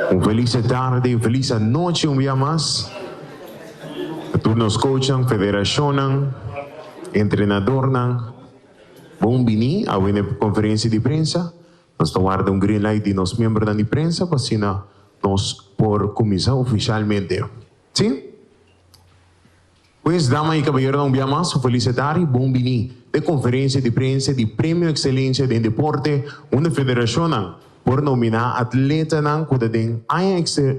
Un felis tardi, un felis anochi un bia mas. Na tur nos coachnan, federacionnan, entrenadornan, bon bini awe na e conferencia di prensa. Nos ta warda un green light di nos miembronan di prensa pa asina nos por cuminsa oficialmente. Si? Pues, dama y caballeronan un bia mas, un felis tardi, bon bini na e conferencia di prensa di Premio Excelencia den Deporte unda federacionnan por nomina atletanan cu ta den aña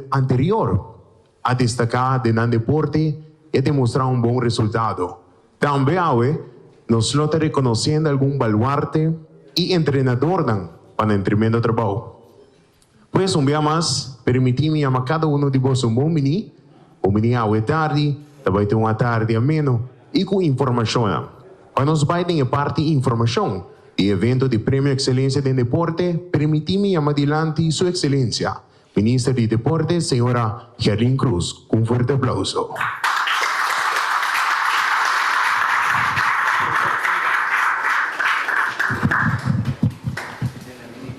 anterior a destaca den nan deporte y a demostra un bon resultado. Tambe awe nos lo ta reconociendo algun baluarte y entrenadornan pa nan tremendo trabao. Pues un bia mas, permití mi yama kada uno di boso un bon biní. Bon biní awe tardi, ta bai tin un atardi ameno i ku informashonnan. Pa nos bai den e parti informashon di e evento di Premio Ekselensia den Deporte, permití mi yama dilanti Su Ekselensia, Minister di Deporte, señora Gerlin Croes, ku un fuerte aplauso.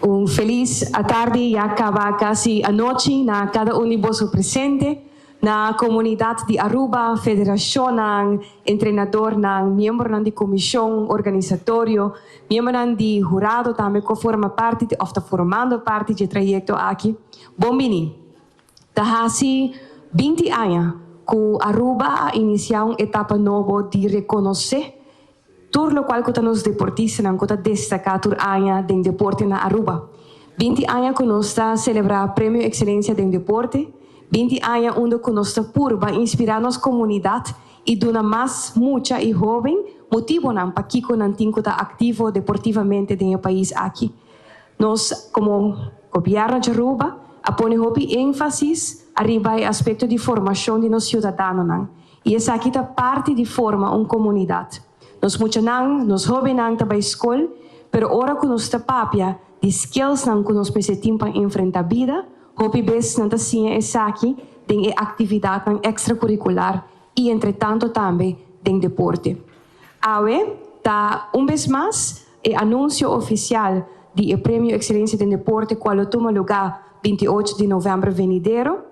Un felis atardi, ya caba casi anochi, na cada un di boso presente, na comunidad di Aruba, federacionnan, entrenadornan, miembronan di comision organisatorio, miembronan di hurado tambe cu a forma parti of ta formando parti dje trayecto aki. Bon bini. Ta haci 20 aña cu Aruba a inicia un etapa nobo di reconoce Tur locual cu ta nos deportistanan cu ta destaca tur aña den deporte na Aruba. 20 aña cu nos ta celebra Premio Excelencia den Deporte, 20 aña unda cu nos ta purba inspira nos comunidad y duna mas mucha y hoben motibonan pakico nan tin cu ta activo deportivamente den e pais aki. Nos como Gobierno di Aruba a pone hopi enfasis ariba e aspecto di formacion di nos ciudadanonan. I esaki ta parti di forma un komunidat. Nos muchanan, nos hóbennan ta bai skol, pero ora ku nos ta papia di skillsnan ku nos mester tin pa enfrentá bida, hopi bes nan ta siña esaki den e aktividatnan ekstrakurikular i entretanto tambe den deporte. Awe ta un bes mas e anunsio ofisial di e Premio Ekselensia den Deporte kual lo tuma lugá 28 di novèmber venidero.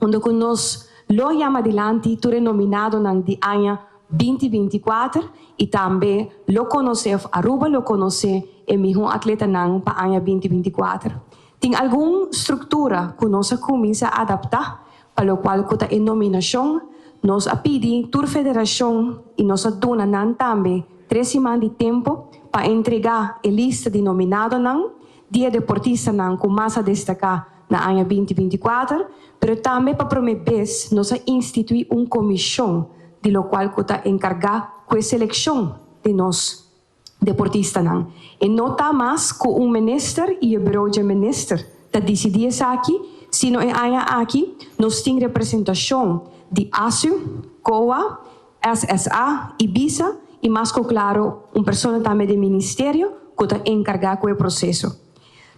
Unda ku nos lo yama dilanti tur e nominadonan di aña 2024 i tambe lo konosé òf Aruba lo konosé e mihó atletanan pa aña 2024. Tin algun struktura ku nos a kuminsá adaptá pa lokual ku ta e nominashon. Nos a pidi tur federashon i nos a duna nan tambe tres siman di tempu pa entregá e lista di nominadonan di e deportistanan ku mas a destaká na aña 2024, pero tambe pa promé bes nos a instituí un komishon di lokual ku ta enkargá ku e selekshon di nos deportistanan. E no ta mas ku un minister i e buró dje minister ta disidí esaki, sino e aña aki nos tin representashon di ASU, COA, SSA i bisa i mas ku klaro un persona tambe den ministerio ku ta enkargá ku e proseso.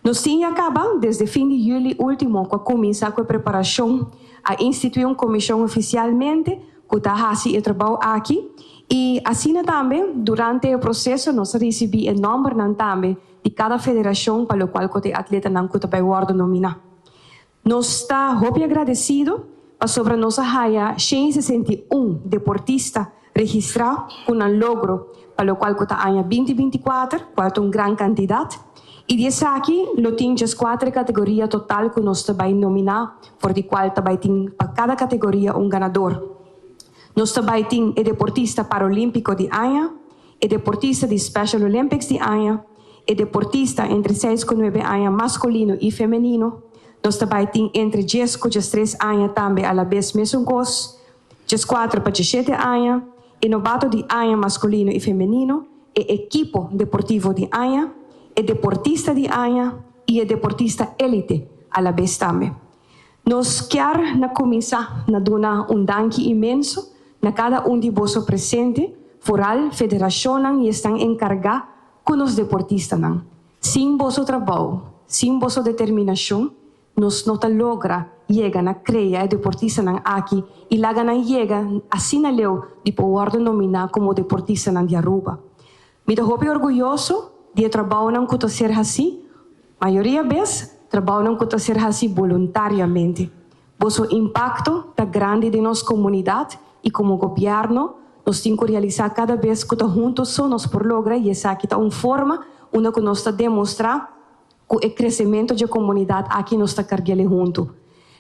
Nos tin ya caba, desde fin di juli ultimo cu a cuminsa cu e preparacion, a institui un comision oficialmente cu ta haci e trabou aki y asina tambe durante e proceso nos a ricibi e nombernan tambe di cada federacion pa locual cu ta e atletanan cu ta bay wordo nomina. Nos ta hopi agradecido pasobra nos a haya 161 deportista registra cu nan logro pa locual cu ta aña 2024, cual ta un gran cantidad. Y di esaki lo tin 14 categoria total cu nos ta bay nomina, for di cual ta bay tin pa cada categoria un ganador. Nos ta bay tin e deportista paralimpico di aña, e deportista di Special Olympics di aña, e deportista entre 6 cu 9 aña masculino y femenino. Nos ta bay tin entre 10 cu 13 aña tambe a la vez mesun cos, 14 pa 17 aña, e novato di aña masculino y femenino, e ekipo deportivo di aña, e deportista di aña y e deportista elite a la vez tambe. Nos kier na cuminsa na duna un danki inmenso na cada un di boso presente, foral federacionnan y esnan encarga cu nos deportistanan. Sin boso trabou, sin boso determinacion, nos no ta logra yega na crea e deportistanan aki y laga nan yega asina leu di por wordo nomina como deportistanan di Aruba. Mi ta hopi orguyoso di e trabounan cu ta ser haci, mayoria bes. trabounan ku ta ser hasi boluntariamente. Boso impakto ta grandi den nos komunidat i komo gobièrnu nos tin ku realisá kada bes ku ta huntu so nos por logra i esaki ta un forma unda ku nos ta demostrá ku e kresementu dje komunidat aki nos ta karg'el huntu.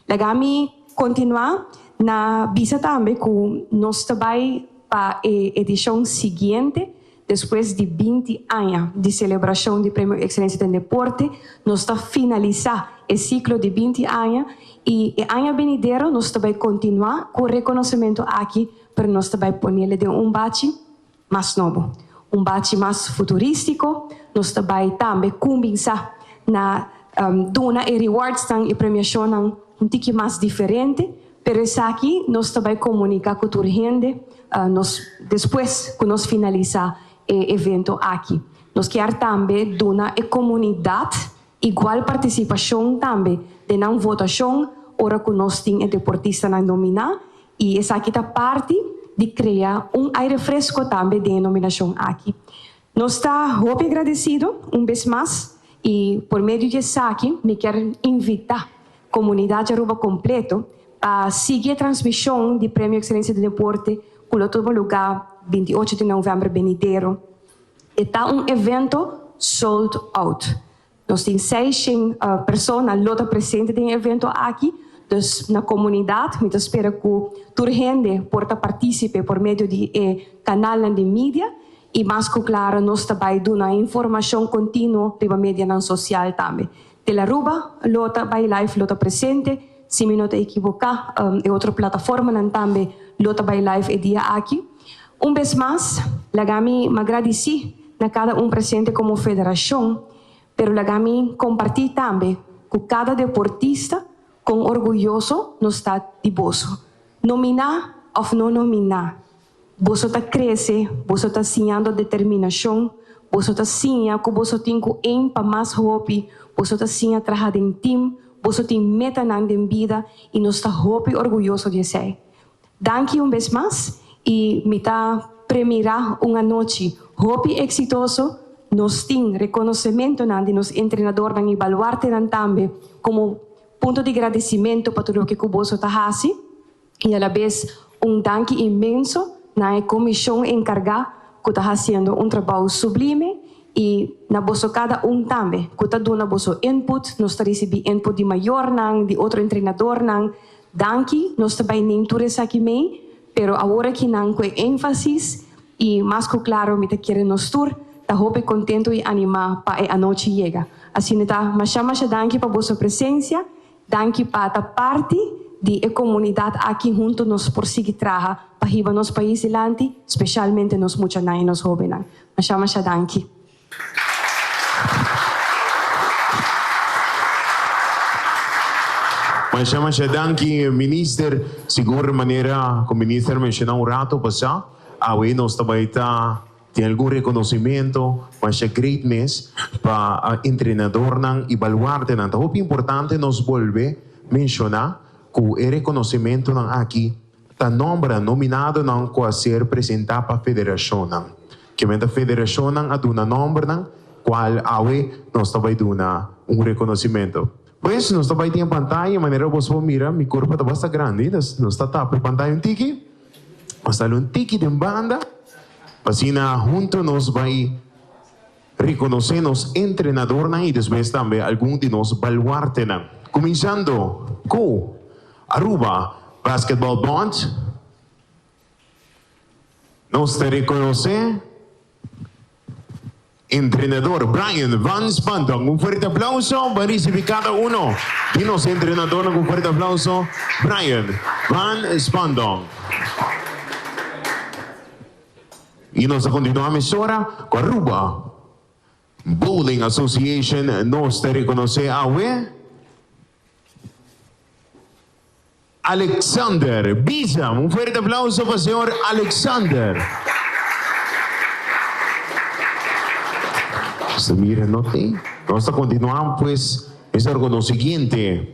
Laga mi kontinuá na bisa tambe ku nos ta bai pa e edishon siguiente despues di 20 aña di selebrashon di Premio Ekselensia den Deporte. Nos ta finalisá e siklo di 20 aña i e aña benidero nos ta bai kontinuá ku rekonosementu aki, pero nos ta bai ponele den un bachi mas nobo, un bachi mas futurístiko. Nos ta bai tambe kuminsá na duna e rewardsnan i premiashonnan un tiki mas diferente, pero esaki nos ta bai komuniká ku tur hende nos despues ku nos finalisá e evento aki. Nos kier tambe duna e komunidat igual partisipashon tambe den nan votashon ora ku nos tin e deportistanan nominá i esaki ta parti di krea un aire fresko tambe den e nominashon aki. Nos ta hopi agradesido un bes mas i por medio di esaki mi kier invitá komunidat di Aruba kompleto pa sigui e transmishon di Premio Ekselensia den Deporte ku lo tuma lugá 28 di novèmber benidero. E ta un evento sold out. Nos tin 600 persona lo ta presente den e evento aki, dus na komunidat mi ta spera ku tur hende por ta partísipe por medio di e kanalnan di media i mas ku klaro nos ta bai duna informashon kontinuo riba medianan sosial tambe. Telaruba lo ta bai live, lo ta presente, si mi no ta ekiboká e otro plataformanan tambe lo ta bai live e dia aki. Un bes mas laga mi magradisí na kada un presente komo federashon, pero laga mi kompartí tambe ku kada deportista kon orguyoso nos ta di boso. Nominá òf no nominá, boso ta krese, boso ta siñando determinashon, boso ta siña ku boso tin ku aim pa mas hopi, boso ta siña traha den tim, boso tin metanan den bida i nos ta hopi orguyoso di esei. Danki un bes mas i mi ta premirá un anochi hopi eksitoso. Nos tin rekonosementonan di nos entrenadornan i baluartenan tambe komo punto di gradisimentu pa tur loke ku boso ta hasi i alabes un danki inmenso na e komishon enkargá ku ta hasiendo un trabou sublime i na boso kada un tambe ku ta duna boso input. Nos ta risibí input di mayornan, di otro entrenadornan. Danki, nos ta bai nen tur esaki mei, pero awor akinan ku e énfasis i mas ku klaro mi ta kere nos tur ta hopi kontentu i animá pa e anochi yega. Asina ta, masha masha danki pa boso presensia, danki pa ta parti di e komunidat aki huntu nos por sigui traha pa hiba nos pais dilanti, speshalmente nos muchanan i nos hóbennan. Masha masha danki. Masha masha danki Minister. Sigur manera ku Minister menshoná un rato pasá, awe nos ta bai ta tin algun rekonosimento masha great mes pa entrenadornan i baluartenan. Ta hopi importante nos bolbe menshoná ku e rekonosimentonan aki ta nombra nominadonan ku a ser presentá pa federashonnan. Kimen ta federashonnan a duna nombernan kual awe nos ta bai duna un rekonosimento. Pues nos ta bai tin e pantaya, manera boso por mira mi kurpa ta basta grandi, dus nos ta tapa e pantaya un tiki, nos ta dal un tiki den banda, pa asina hunto nos bai rekonosé nos entrenadornan i despues tambe algun di nos baluartenan. Kuminsando ku Aruba Basketball Bond. Nos ta rekonosé entrenador Brian Van Spanton. Un fuerte aplauso pa risibí kada uno di nos entrenadornan ku un fuerte aplauso. Brian Van Spanton. I nos ta kontinuá mesora ku Aruba Bowling Association. Nos ta rekonosé awe. Alexander Bizam. Un fuerte aplauso pa señor Alexander. Nos ta mira no tin. Nos ta continua pues mester con nos siguiente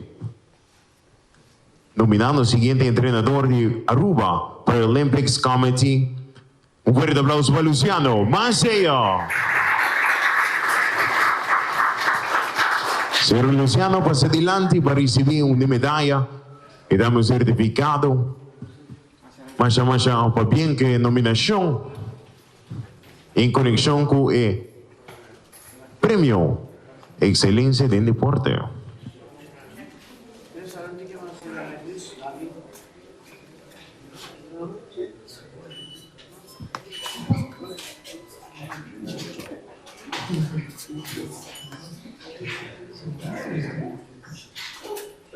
nominando siguiente entrenador di Aruba Paralympics Committee. Un fuerte aplauso pa Luciano Maceo. Señor Luciano pasa dilanti pa ricibi un di medaya y dame un certificado. Masha masha pabien cu e nominacion en conexion cu e premio Excelencia den Deporte.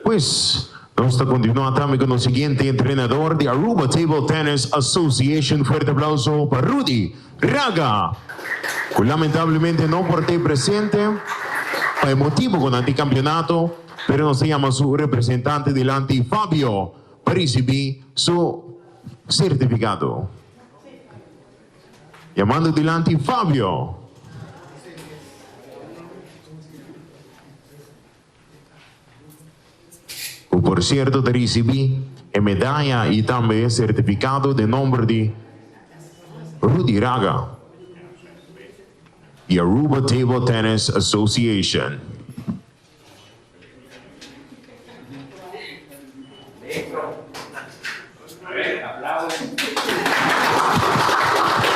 Pues, nos ta continua tambe cu nos siguiente entrenador di Aruba Table Tennis Association. Fuerte aplauso pa Rudy Raga, cu lamentablemente no por t'e presente pa e motibo cu nan tin campeonato, pero nos ta yama su representante dilanti Fabio pa ricibi su certificado. Yamando dilanti Fabio. Cu por cierto ta ricibi e medaya y tambe e certificado den nomber di Rudy Raga di Aruba Table Tennis Association.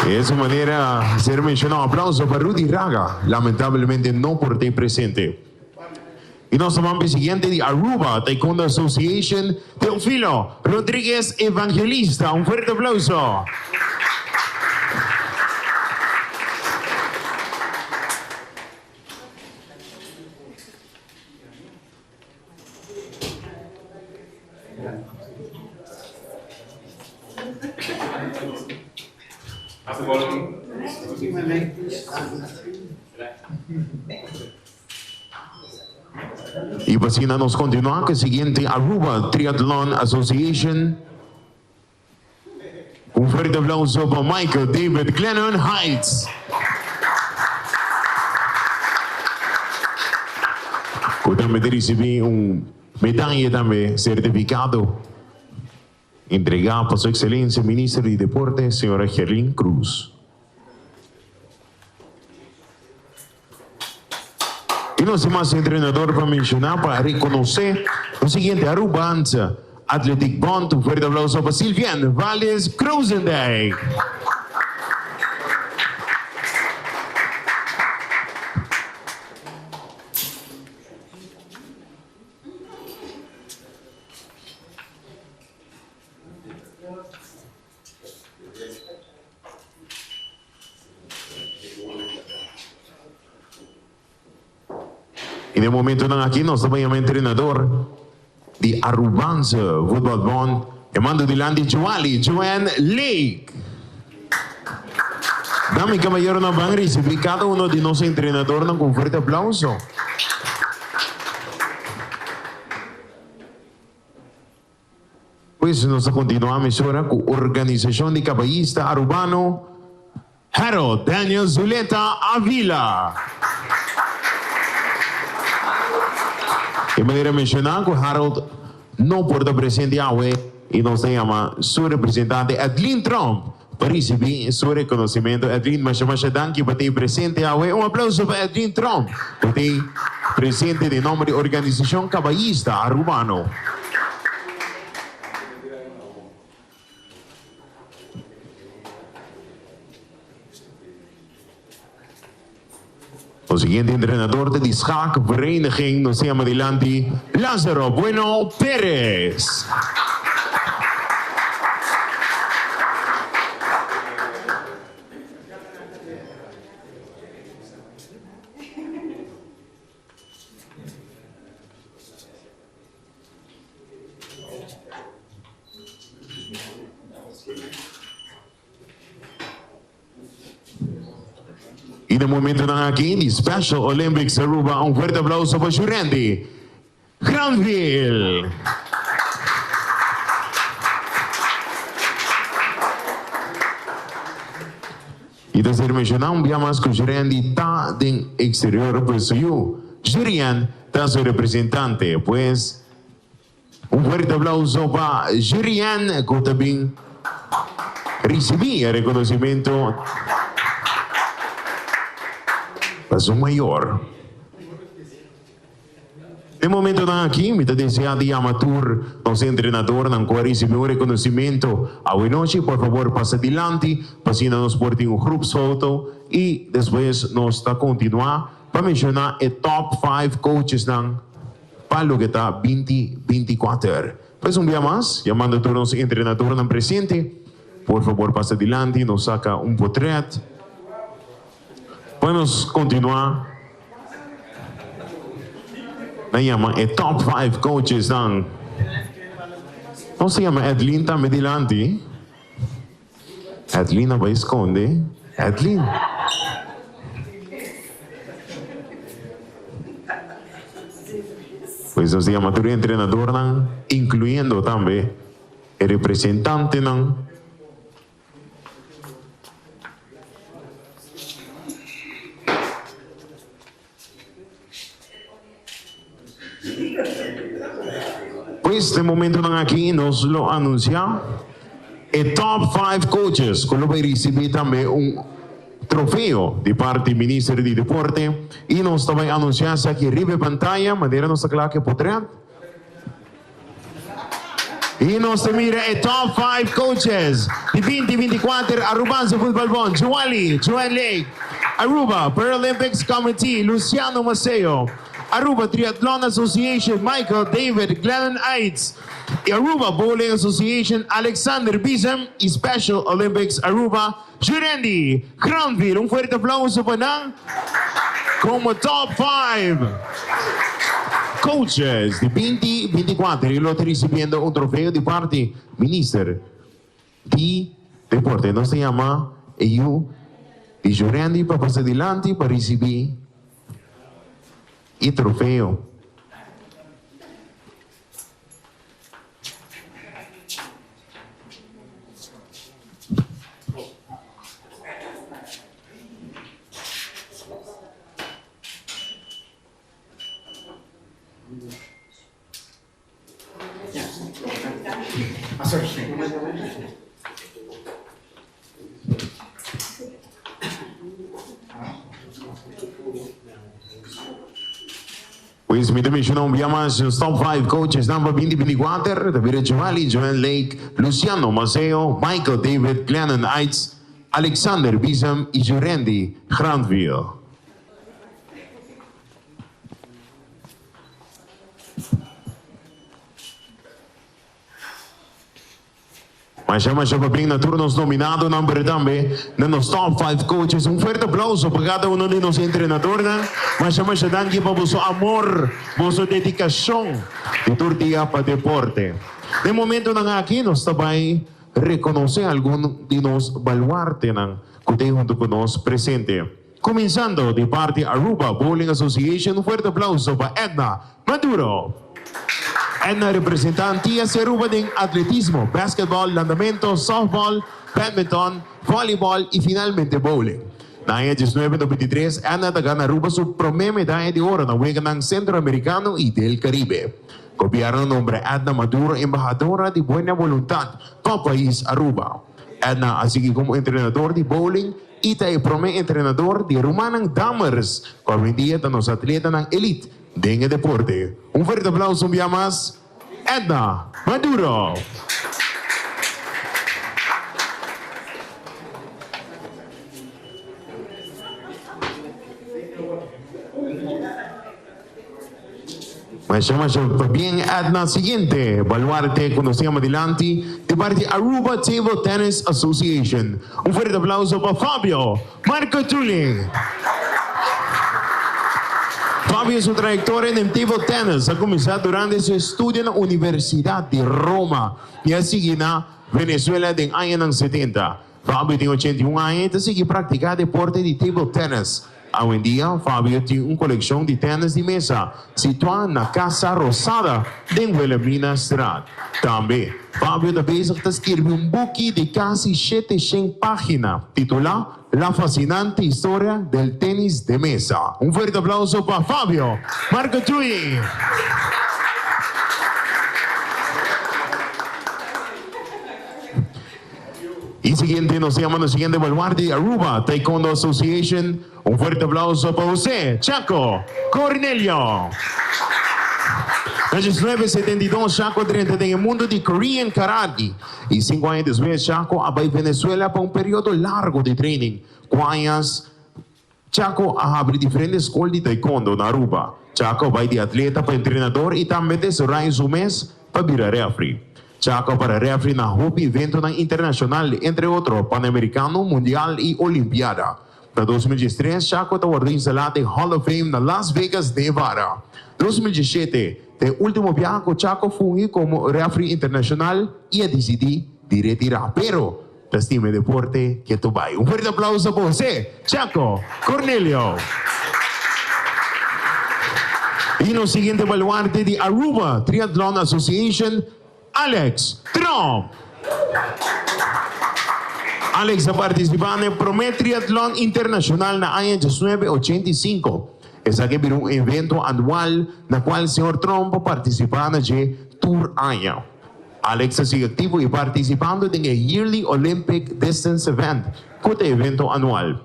De esa manera ser menciona un aplauso pa Rudy Raga, lamentablemente no por te presente. Y nos ta ban p'e siguiente di Aruba Taekwondo Association, Teofilo Rodriguez Evangelista. Un fuerte aplauso. Y pa asina nos continua cu e siguiente Aruba Triathlon Association. Un fuerte aplauso pa Michael David Glennon Heights. Cu tambe ta ricibi un medaya tambe certificado entrega pa su Excelencia Minister di Deporte Señora Gerlin Cruz. Y nos tin mas entrenador pa menciona pa reconoce lo siguiente, Arubans Athletic Bond, un fuerte aplauso pa Silvian Valles Krozendijk. Y den momentonan aki nos ta yama entrenador di Arubaanse Voetbalbond, yamando dilanti Joali Joanne Lake. Dame y caballeronan ban ricibi cada uno di nos entrenadornan cu un fuerte aplauso. Pues nos ta continua mesora cu Organisacion di Cabayista Arubano Harold Daniel Zuleta Avila. E manera menciona cu Harold no por ta presente awe y nos ta yama su representante Edlin Tromp pa ricibi su reconocimento. Edlin, masha masha danki pa t'ey presente awe. Un aplauso pa Edlin Tromp cu t'ey presente den nomber di Organisacion Cabayista Arubano. Nos siguiente entrenador ta di Schaak Vereniging, nos ta yama dilanti Lazaro Bueno Perez. Y den momentonan aki di Special Olympics Aruba un fuerte aplauso pa Shurendy Granville. Y ta ser menciona un bia mas cu Shurendy ta den exterior pues su yu Jurian ta su representante pues Un fuerte aplauso pa Jurian cu ta bin ricibi e reconocimento pa su mayor. Den momentonan aki mi ta desea di yama tur nos entrenadornan cu a ricibi un reconocimento awe nochi, por fabor pasa dilanti pa asina nos por tin un groepsfoto y despues nos ta continua pa menciona e top five coachesnan pa loke ta binti 24. Pues un bia mas, yamando tur nos entrenadornan presente, por fabor pasa dilanti, nos saca un potret pa nos continua na yama e top five coachesnan. Nos ta yama Edlin tambe dilanti. Edlin a bai sconde. Edlin. Pues nos ta yama tur e entrenadornan, incluyendo tambe e representantenan. Pues den momentonan aki nos lo anuncia e top five coaches cu lo bay ricibi tambe un trofeo di parti Minister di Deporte y nos ta bay anuncia esaki riba e pantaya manera nos ta cla cu e potret. Y nos ta mira e top five coaches di 2024 Arubaanse Voetbalbond, Joali, Joanne Lake, Aruba Paralympics Committee, Luciano Maceo, Aruba Triathlon Association, Michael David Glennon Eitz, y Aruba Bowling Association, Alexander Bizem y Special Olympics Aruba, Jurendi Granville. Un fuerte aplauso pa nan como top five coaches di 2024 y lo ta ricibiendo un trofeo di parti Minister di Deporte. Nos ta yama e yu di Jurendi pa pasa dilanti pa ricibi e trofeo. Pues mi ta menciona un bia mas nos top five coaches nan pa 2024 ta bira Joely Joan Lake, Luciano Maceo, Michael David, Glennon Eitz, Alexander Bizem y Jurendy Granville. Masha masha pabien na tur nos nominadonan pero tambe na nos top five coaches. Un fuerte aplauso pa cada uno di nos entrenadornan. Masha masha danki pa boso amor, boso dedicacion di tur dia pa deporte. Den momentonan aki nos ta bay reconoce algun di nos baluartenan cu ta hunto cu nos presente. Cuminsando di parti Aruba Bowling Association un fuerte aplauso pa Edna Maduro. Edna representa Antillas y Aruba den atletismo, basketball, landamento, softball, badminton, volleyball y finalmente bowling. Na aña 1993 Edna ta gana Aruba su prome medaya di oro na Weganan Centroamericano y del Caribe. Gobierno nombra Edna Maduro embahadora di buena voluntad pa pais Aruba. Edna a sigui como entrenador di bowling y ta e prome entrenador di rumannan Dammers cu awendia ta nos atletanan elite den e deporte. Un fuerte aplauso un bia mas, Edna Maduro! Masha masha pabien Edna. Siguiente baluarte cu nos tin dilanti di parti Aruba Table Tennis Association. Un fuerte aplauso pa Fabio Marco Tulin. Fabio su trayectoria den table tennis a cuminsa durante su estudio na Universidad di Roma y a sigui na Venezuela den añanan 70. Fabio tin 81 aña y ta sigui practica deporte di table tennis. Awendia Fabio tin un coleccion di tennis di mesa situa na Casa Rosada den Wilhelminastraat. Tambe Fabio ta bezig ta skirbi un buki di casi 700 pagina titula La fascinante historia del tenis de mesa. Un fuerte aplauso pa Fabio Marcotui! Y siguiente nos llama nos siguiente baluarte Aruba Taekwondo Association. Un fuerte aplauso pa José Chaco Cornelio. Na 1972 Chaco a drenta den e mundo di Korean Karate y 5 aña despues Chaco a bay Venezuela pa un periodo largo di training. Cu añas Chaco a habri diferente scol di taekwondo na Aruba. Chaco a bay di atleta pa entrenador y tambe desaroya su mes pa bira refri. Chaco a para refri na hopi eventonan internacional, entre otro Panamericano, Mundial y Olimpiada. Na 2013 Chaco ta wordo instalá den Hall of Fame na Las Vegas, Nevada. 2017 ta e ultimo biaha cu Chaco fungi como refri internacional y a dicidi di retira. Pero ta stima e deporte ketu bay. Un fuerte aplauso pa José Chaco Cornelio. Y nos siguiente baluarte di Aruba Triathlon Association, Alex Tromp. Alex a partisipá na e promé triatlon internashonal na aña 1985. Esaki a bira un evento anual na kual señor Tromp a partisipá na dje tur aña. Alex a sigui aktivo i partisipando den e Yearly Olympic Distance Event, ku ta e evento anual.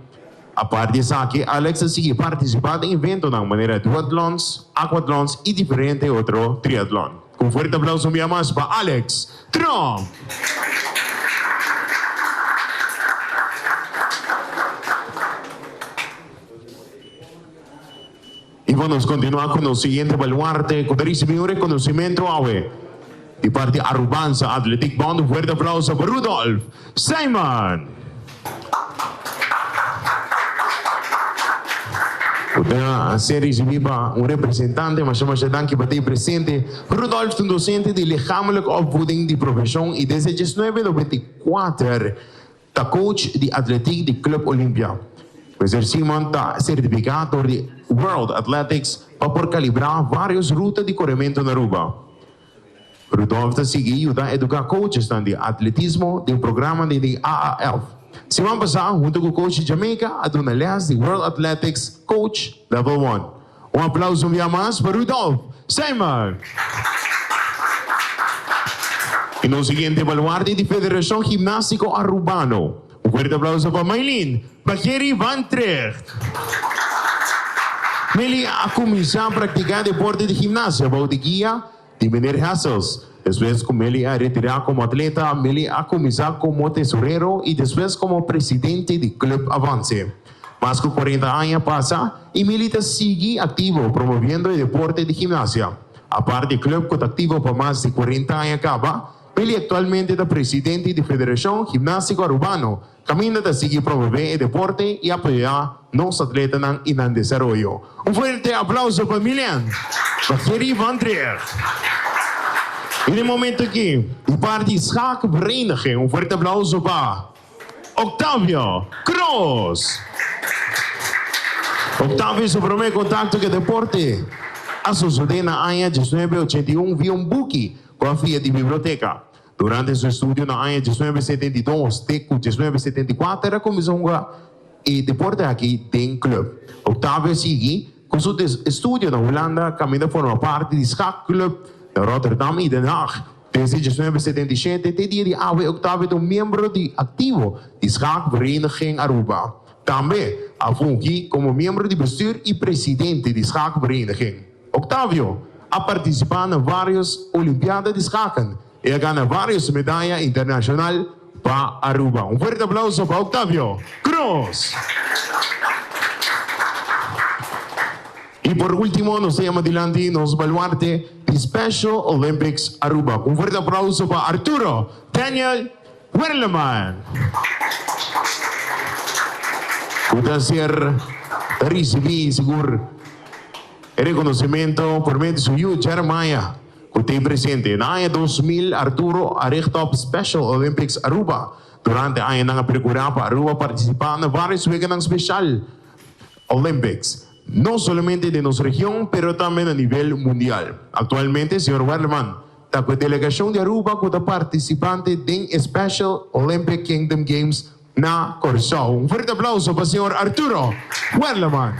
Apart di esaki, Alex a sigui partisipá den eventonan manera duatlons, aquatlons i diferente otro triatlon. Ku un fuerte aplauso un bia mas pa Alex Tromp! I pa nos kontinuá ku nos siguiente baluarte ku ta risibí un rekonosimento awe di parti Arubanza Athletic Bond, un fuerte aplauso pa Rudolf Simon! Ku ta ser risibí pa un representante. Masha masha danki pa ta presente. Rudolf ta un dosente di lichamelijk opvoeding di profeshon i desde 1994 Ta coach di atletiek di Club Olympia. Mister Simon ta certifica door di World Athletics pa por calibra varios ruta di coremento na Aruba. Rudolf ta sigui yuda educa coachesnan di atletismo den programanan di AAF. Siman pasa hunto cu coach di Jamaica a duna les di World Athletics Coach Level One. Un aplauso un bia mas pa Rudolf Simon! Y nos siguiente baluarte di Federacion Gimnastico Arubano. Un fuerte aplauso pa Maylin Bajeri van Tricht. Meli a cuminsa practica deporte di gimnasia bou di guia di meneer Hessels. Despues cu Meli a retira como atleta, Meli a cuminsa como tesorero y despues como presidente di Club Avance. Mas cu 40 aña pasa y Meli ta sigui activo promoviendo e deporte di gimnasia. Apart di club cu ta activo pa mas di 40 aña caba, Meli actualmente ta presidente di Federacion Gimnastico Arubano, Caminda ta sigui promove e deporte y apoya nos atletanan y nan desaroyo. Un fuerte aplauso pa Milian Bajeri van Trier. Y den momento aki, di parti Schaakvereniging, un fuerte aplauso pa Octavio Croes. Octavio su prome contacto cu e deporte a sosode na aña 1981 via un buki cu a fia di biblioteca. Durante su estudio na aña 1972 te ku 1974 a kuminsá hunga e deporte aki den club. Octavio a sigui ku su estudio na Hulanda kaminda a forma parti di schaakclub na Rotterdam i Den Haag. Desde 1977 te dia di awe Octavio ta un miembro di aktivo di Schaakvereniging Aruba. Tambe a fungi komo miembro di bestuur i presidente di Schaakvereniging. Octavio a partisipá na vários Olimpiada di schaken i a gana vários medaya internashonal pa Aruba. Un fuerte aplauso pa Octavio Croes! I por último nos ta yama dilanti nos baluarte di Special Olympics Aruba. Un fuerte aplauso pa Arturo Daniel Werleman! Ku ta ser ta risibí sigur. E reconocimento por medio di su yu Jeremiah cu t'ey presente. Na aña 2000 Arturo a richt op Special Olympics Aruba. Durante añanan a percura pa Aruba participa na varios weganan special Olympics, no solamente den nos region pero tambe na nivel mundial. Actualmente señor Werleman ta cu e delegacion di Aruba cu ta participante den e Special Olympic Kingdom Games na Kòrsou. Un fuerte aplauso pa señor Arturo Werleman.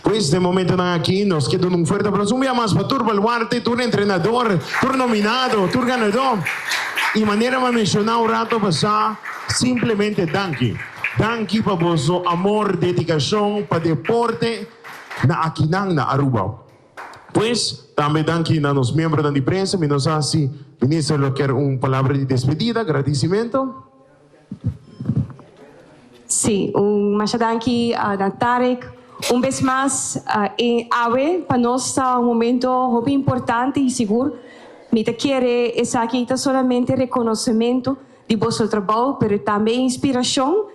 Pues den momentonan aki nos ke duna un fuerte aplauso un bia mas pa tur baluarte, tur entrenador, tur nominado, tur ganadó. Y manera mi a menciona un rato pasá, simplemente danki. Danki pa boso amor, dedicacion pa deporte na akinan na Aruba. Pues, tambe danki na nos miembronan di prensa. Mi no sa si Minister lo kier un palabra di despedida, gradicimento. Sí, un masha danki na Tarek. Un bes mas, e awe pa nos ta un momento hopi importante y sigur mi ta kere esaki ta solamente reconocemento di boso trabou, pero tambe e inspiracion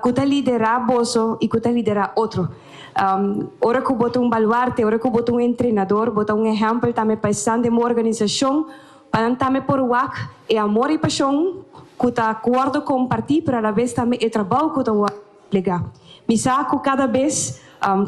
cu ta lidera boso y cu ta lidera otro. Ora cu bo ta un baluarte, ora cu bo ta un entrenador, bo ta un ehempel tambe pa esnan den bo organisacion, pa nan tambe por wak e amor y pasion cu ta wordo comparti, pero alabes tambe e trabou cu ta wordo desplega. Mi sa cu cada bes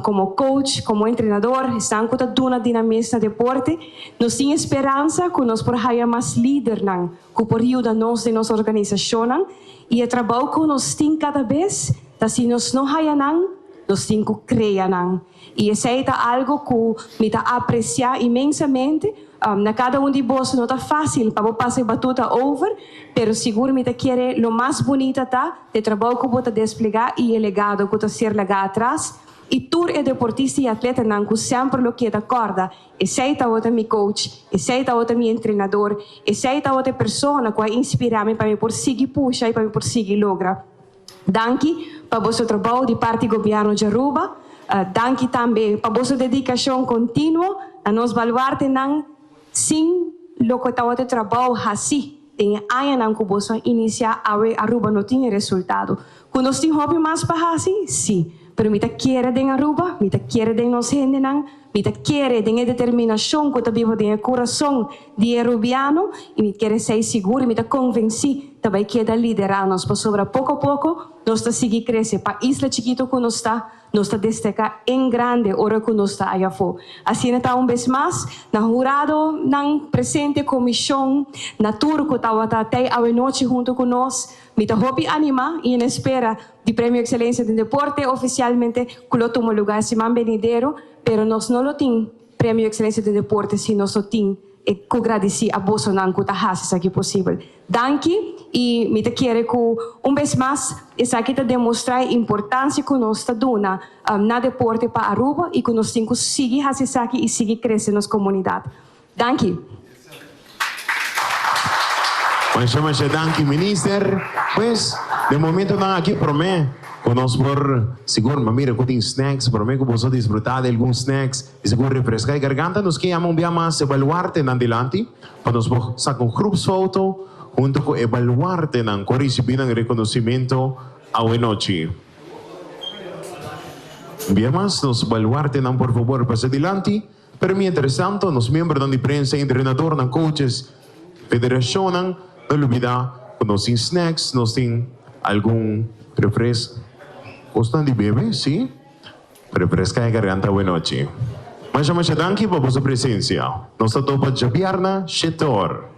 como coach, como entrenador, esnan cu ta duna dinamis na deporte, nos tin e speransa cu nos por haya mas lidernan cu por yuda nos den nos organisacionnan y e trabou cu nos tin cada bes ta si nos no haya nan, nos tin cu crea nan. Y esey ta algo cu mi ta aprecia inmensamente. Na cada un di boso no ta facil pa bo pasa e batuta over, pero sigur mi ta kere lo mas bunita ta e trabou cu bo ta desplega y e legado cu ta ser laga atras y tur e deportista y atletanan cu semper lo keda corda, Esey tabata mi coach, esey tabata mi entrenador, esey tabata e persona cu a inspira mi pa mi por sigui pusha y pa mi por sigui logra. Danki pa boso trabou di parti Gobierno di Aruba. Danki tambe pa boso dedicacion continuo na nos baluartenan. Sin loke tabata e trabou haci den e añanan cu boso a inicia awe Aruba no tin e resultado. Cu nos tin hopi mas pa haci? Si. Pero mi ta kere den Aruba, mi ta kere den nos hendenan, mi ta kere den e determinacion cu ta biba den e curason di e Rubiano y mi kere esey sigur y mi ta convenci ta bay keda lidera nos pasobra poco poco nos ta sigui crece pa isla chikito cu nos ta, nos ta destaca en grande ora cu nos ta ayafo. Asina ta un bes mas na huradonan presente, comision, na tur cu tawata tey awenochi hunto cu nos. Mi ta hopi anima y en espera di Premio Excelencia den Deporte oficialmente cu lo tuma lugar siman benidero, pero nos no lo tin Premio Excelencia den Deporte si nos no tin e cu gradici a bosonan cu ta haci esaki posibel. Danki y mi ta kere cu un bes mas esaki ta demostra e importancia cu nos ta duna na deporte pa Aruba y cu nos tin cu sigui haci esaki y sigui crece nos comunidad. Danki. Masha masha danki minister. Pues den momentonan aki prome cu nos por sigur ma mira cu tin snacks prome cu boso disfruta di algun snacks y sigur refresca e garganta nos ke yama un bia mas e baluartenan dilanti pa nos por saca un groepsfoto hunto cu e baluartenan cu a ricibi nan reconocimento awe nochi. Un bia mas nos baluartenan por fabor pasa dilanti. Pero mientras tanto nos miembronan di prensa, entrenadornan, coaches, federacionnan no lubida cu nos tin snacks, nos tin algun refres, cosnan di bebe, si, pa refresca e garganta awenochi. Masha masha danki pa boso presencia. Nos ta topa djabièrnè shete or.